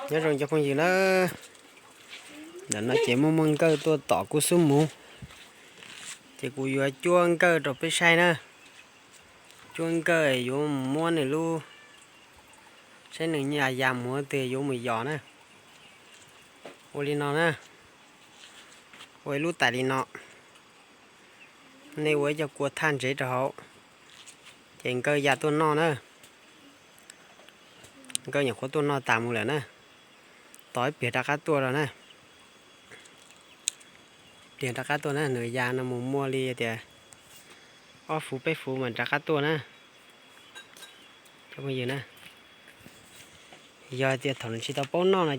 Nyob zoo cov phooj ywg na, ntawm no ces muaj muaj nkawj tuaj tom kuv xub mus, ces kuv yuav cuab nkawj rau peb saib na. Cuab nkawj yuav mus muab nws lub, saib nws ya ya mus twg yuav mus yos na. Ua li no na, ua ib lub tais li no, nej ua ib co kua thaj ntsev rau hauv, ces nkawj ya tuaj noj na. Nkawj nyuam qhuav tuaj noj tas mus lawm na, tos ib pliag rov qab tuaj rau na. Pliag rov qab tuaj na, nws ya no mus muaj li tias ob fuv peb fuv mas rov qab tuaj na. Cov phooj ywg na, yog tias thaum nws tsis tau paub noj no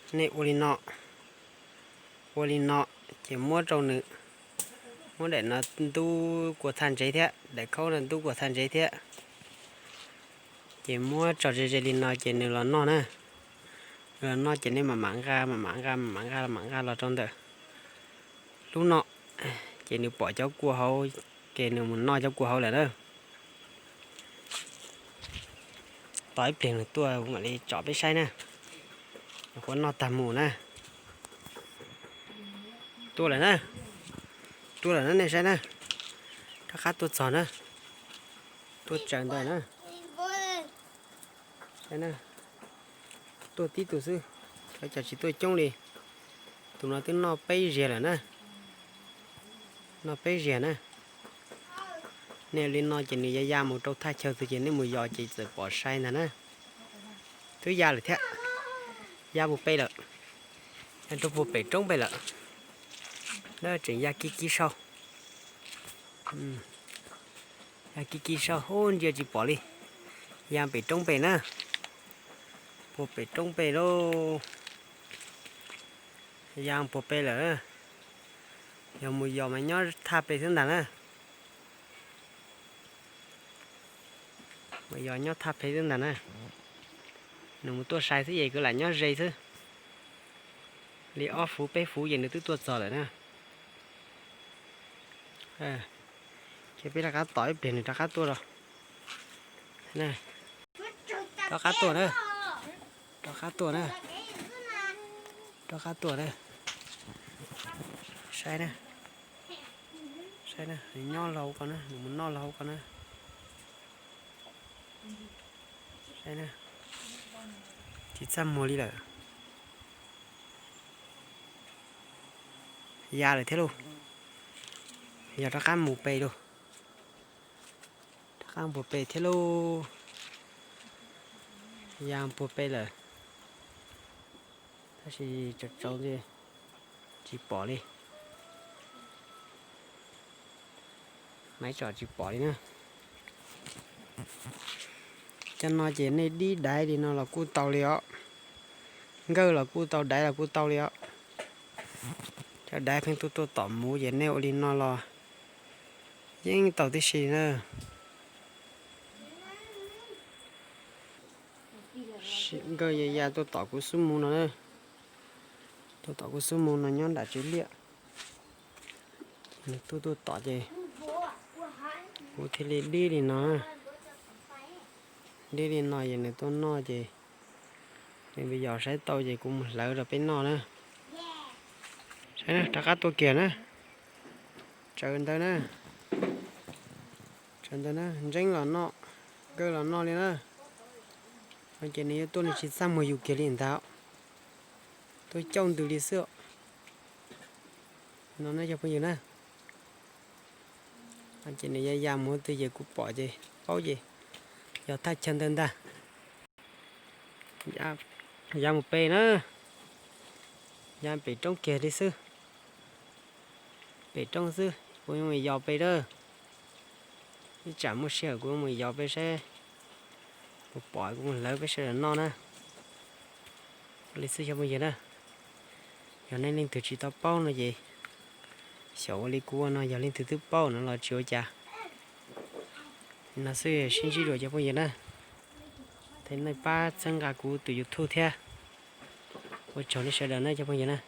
ces nej ua li no, ua li no, ces muab rau nws, muab daim no ntub kua thaj ntsev thiab, daim khaub no ntub kua thaj ntsev thiab, ces muab tso ze ze li no ces nws los noj na. Nws los noj ces nej mam mam nqa, mam mam nqa, mam mam nqa, mam nqa los rau ntawm lub no, ces nws pom cov kua hauv, ces nws mus noj cov kua hauv lawm na. Tos ib pliag nws tuaj kuv mam li tsom peb saib na. Nyuam qhuav noj tag mus na. Tuaj lawm na, tuaj lawm na, nej saib na. Rov qab tuaj txog na, tuaj tsaws ntawd na. Saib na, tuaj tib tug xwb, cov tsis tuaj coob li. Tus no twb noj peb ziag lawm na, noj peb ziag na. Nej li no ces nws ya ya mus rau thaj chaw twg ces nej mus yos ces txawm pom sai ntag na. Twb ya lawm thiab, ya mus pem lawm, ya rau puag pem roob pem lawm. Tseem ya kiv kiv sau, ya kiv kiv sau, ub, ntsia tsis pom li. Ya pem roob pem na, puag pem roob pem lauj. Ya puag pem lawm, yog mus yos mas nyob thaj pem xwb ntag na. Mus yos nyob thaj pem xwb ntag na. Nws mus tuaj sai xwb ces kuv lam nyob ze xwb. Li ob fuv peb fuv ces nws twb tuaj txog lawm na. Ces peb rov qab tos ib pliag nws rov qab tuaj los. Rov qab tuaj na, rov qab tuaj na, rov qab tuaj na. Saib na, saib na, nws nyob los hauv ko na, nws mus noj los hauv ko na. Saib na, tsis txaj muag li lawm. Ya lawm thiab lauj. Yog rov qab mus pem lauj. Rov qab puag pem thiab lauj. Ya puag pem lawm. Tab sis tsaus tsaus tsis pom li. Maiv tsom tsis pom li na. Cov no ces nej dib daiv li no los kuj tau li os. Nkawj los kuj tau, daiv los kuj tau li os. Cov daiv pheej tuaj tuaj tom muv ces nej ua li no los yeej tau tib si na. Nkawj ya ya tuaj tom kuv xub mus no na. Tuaj tom kuv xub mus no nyob nram tsev liaj. Nws tuaj tuaj tom ces kuv thiaj li dib li no. Dib li no ces nws tuaj noj ces nws yos saib tau ces kuv mus hlawv rau peb noj na. Saib na, rov qab tuaj kiag na. Tsaws ntawd na. Tsaws ntawd na, ntseeb los noj, nkawj los noj li na. Ces nws yuav tuaj nws tsis txaj muag yus kiag li ntag. Tuaj cauj ntws li xwb. No na cov phooj ywg na. Ces nws ya ya mus twg ces kuv pom ces paub ces yog thaj chaw ntawd ntag. Ya mus pem na, ya pem roob kiag li xwb. Pem roob xwb, kuv yuav mus yos pem na. Ib tsam muaj sij hawm kuv yuav mus yos pem saib, kuv pom kuv mus hlawv peb sawv daws noj na. Ua li xwb cov phooj ywg na, yog nej leej twg tsis tau paub no ces xyaum ua li kuv ua no, yog leej twg twb paub no los tsis ua cas. No xwb, sib ntsib dua cov phooj ywg na. Thov nej pab txhawb nqa kuv tus YouTube thiab. Ua tsaug nej sawv daws na cov phooj ywg na.